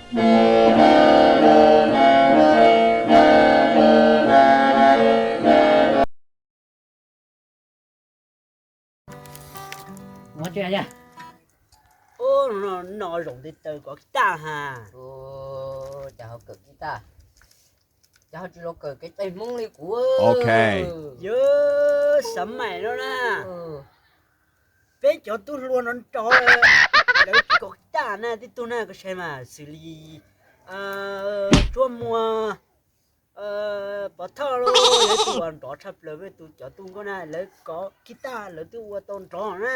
Ua tsi na? Ub, no, no zaum nti taws kov kis taj ha. Ub, cas ho kawm kis taj, cas ho tsis los kawm kev cai Hmoob li kuv. Ok. Yog xav maim no na. Peb cov tub hluas no nrov, lawv kov kis taj na, tib tug na koj saib mas xws li Tsuab Muas, Pov Thoj los yog tus uas nrov tshaj plaws, tus cov tub nkauj na, lawv kov kis taj lawv twb ua tau nrov na.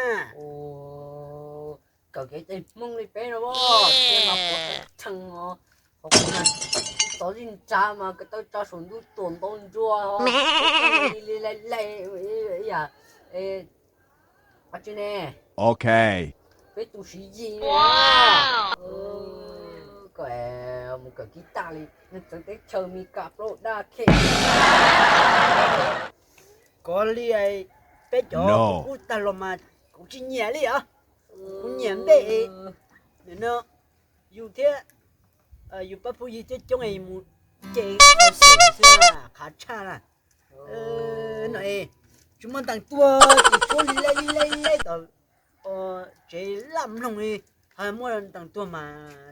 Kawm kev cai Hmoob li peb no, peb mas pov tau tshee os. Qhov kuv na, tov zib ntsa mas ko taw tsa saum ntuj tuam ntau ntsuag os. Li li laij laij ib yam, ua tsi ne? Ok. Peb tus siv yig li. Koj mus kawm kis taj li neeg txawv teb chaws Mes Kas plaub dab khe. Kov li peb cov kuv tag los mas kuv tsis nyiam li os. Kuv nyiam npej no, yus thiab yus pab phooj ywg coob coob es mus ce xwb, qhav tshaj na. No es tsis muaj ntees tuag ces tshuab li leb li leb tom tsev laj mloog li, ho muaj ntees tuag mas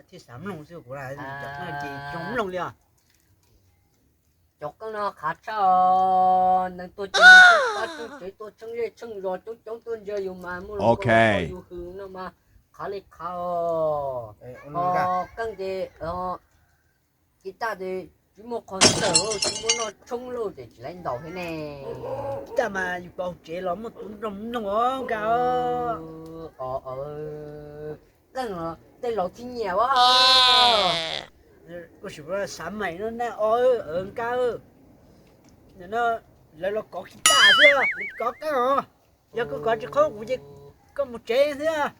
thiaj xav mloog xwb, kuv ces tsis mloog li os. Cov qeej no qhav tshaj os, ntees tuag ces pab tsev tuaj tsheej zej tsheej zos coob coob tuaj ntsia yus mas muaj lus yus hws no mas qhav li qhav os. Ho qeej ces kis taj ces tsis muaj qhov ntawm, tsis muaj noj tshoob lauj ces tsis laiv ntaus thiab ne. Kis taj mas yus kov hauv tsev los muaj tus nrog mloog os nkauj. Qeej los tej laus thiaj nyiam as. Koj sim xav maim no na os nkauj. Lawv los kov kis taj xwb, kov qeej os. Yog koj kov tsis qhov kuv ces koj mus tsev xwb.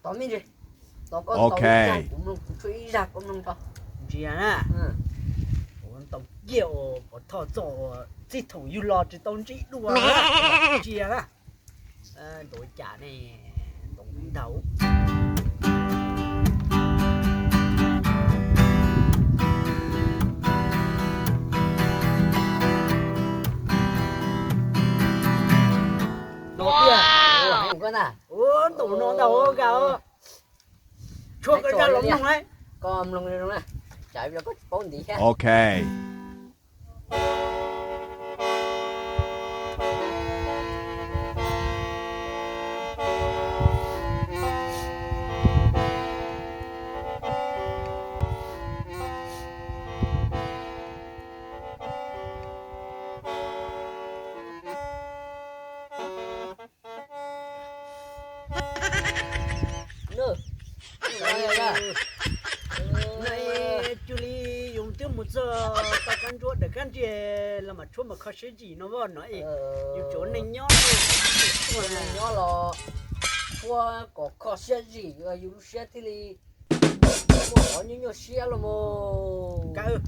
Tos me ntsis, tos koj tos ib zag kuv mloog, kuv tshuab ib zag koj mloog tso. Ntsia na, kuv ntaus kiag uas Pov Thoj txoj uas txij thaum yug los tsis tau ntsib dua. Ntsia na, ntaus cas ne, ntaus ntau. Ntaus tiag. Ua, ntaus no ntau nkauj. Tshuab koj zaj los mloog na. Koj mloog zoo na, tsam koj tsis paub ntiv thiab. Ok. Cuag li yus twb mus txog tau kab ntsuab daws kab ntsej los mam tshuab mas kho siab zim no voj no es yus tsuav neeg nyob, neeg nyob los tshuab kom kho siab zim yus lub siab thiaj li muaj qhov nyuaj nyuaj siab los mas.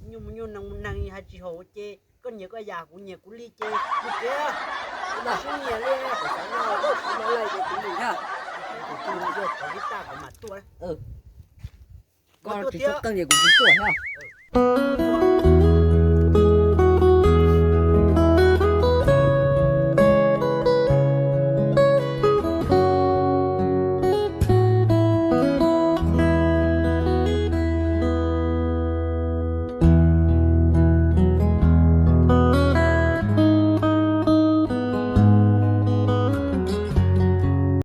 Nyuaj mus nyuaj neeg mus neeg hais tsis haum ces koj nyiam koj yam kuv nyiam kuv li ces mus tsev. Sib nyiam li. Koj tsis tshua qeej ces kuv tsis tuaj thiab.